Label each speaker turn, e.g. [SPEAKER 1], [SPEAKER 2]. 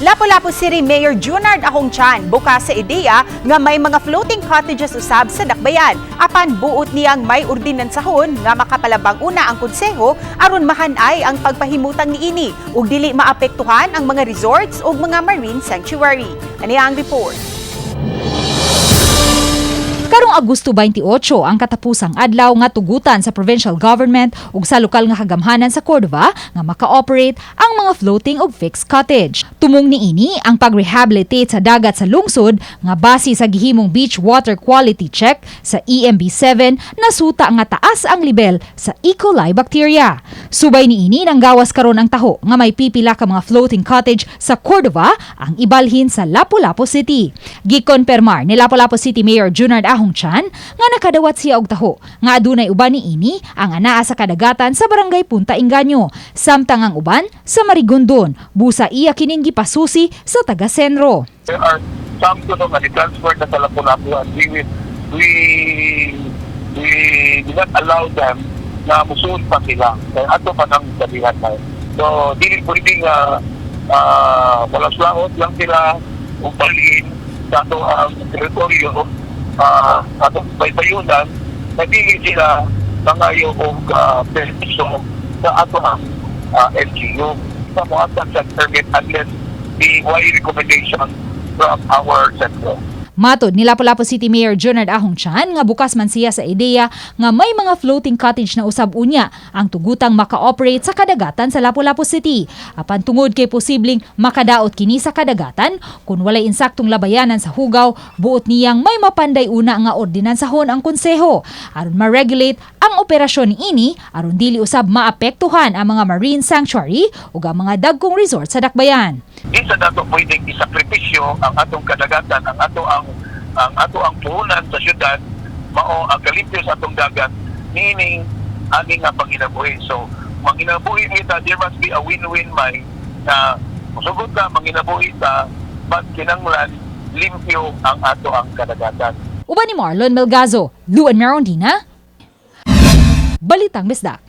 [SPEAKER 1] Lapu-Lapu City Mayor Junard Ahong Chan bukas sa ideya nga may mga floating cottages usab sa dakbayan. Apan buot niyang may ordinansahon nga makapalabang una ang konseho aron mahanay ang pagpahimutang niini ug dili maapektuhan ang mga resorts ug mga marine sanctuary. Ani ang report.
[SPEAKER 2] Karong Agosto 28 ang katapusang adlaw nga tugutan sa provincial government ug sa lokal nga kagamhanan sa Cordova nga maka-operate ang mga floating ug fixed cottage. Tumong niini ang pag-rehabilitate sa dagat sa lungsod nga base sa gihimong beach water quality check sa E EMB7, nasuta nga taas ang lebel sa E. coli bacteria. Subay niini, nanggawas karon ang taho nga may pipila ka mga floating cottage sa Cordova ang ibalhin sa Lapu-Lapu City. Gikonpermar ni Lapu-Lapu City Mayor Junard Ahong Chan nga nakadawat siya og taho nga adunay uban niini ang anaa sa kadagatan sa Barangay Punta Inganyo, samtang ang uban sa Marigondon, busa iya kining gipasusi sa taga Senro.
[SPEAKER 3] There are some kuno nga ni-transfer na sa Lapu-Lapu and we will, we do not allow them na musuod pa sila. Kaya ato pa nang sabihan na. So, dili pwede nga walang slaot lang sila ug balhin sa ato ang teritoryo, atong baybayunan, na dili sila mangayo og permiso sa ato ang LGU. Sa mo sa permit unless the way recommendation from our center.
[SPEAKER 2] Matod ni Lapu-Lapu City Mayor Junard Ahong Chan nga bukas man siya sa ideya nga may mga floating cottage na usab unya ang tugutang maka-operate sa kadagatan sa Lapu-Lapu City. Apan tungod kay posibleng makadaot kini sa kadagatan kung walay insaktong labayanan sa hugaw, buot niyang may mapanday una nga ordinansahon ang konseho aron ma-regulate ang operasyon niini aron dili usab maapektuhan ang mga marine sanctuary ug ang mga dagkong resort sa dakbayan.
[SPEAKER 3] Di sa nato pwedeng isakripisyo ang atong kadagatan, ang ato ang puhunan sa syudad, mao ang kalimpyo sa atong dagat niining ani nga panginabuhi. So, manginabuhi kita, there must be a win-win may na musugot ka, manginabuhi ta, but kinanglan limpyo ang ato ang kadagatan.
[SPEAKER 2] Uban ni Marlon Melgazo, Luan Merondina, Balitang Bisdak.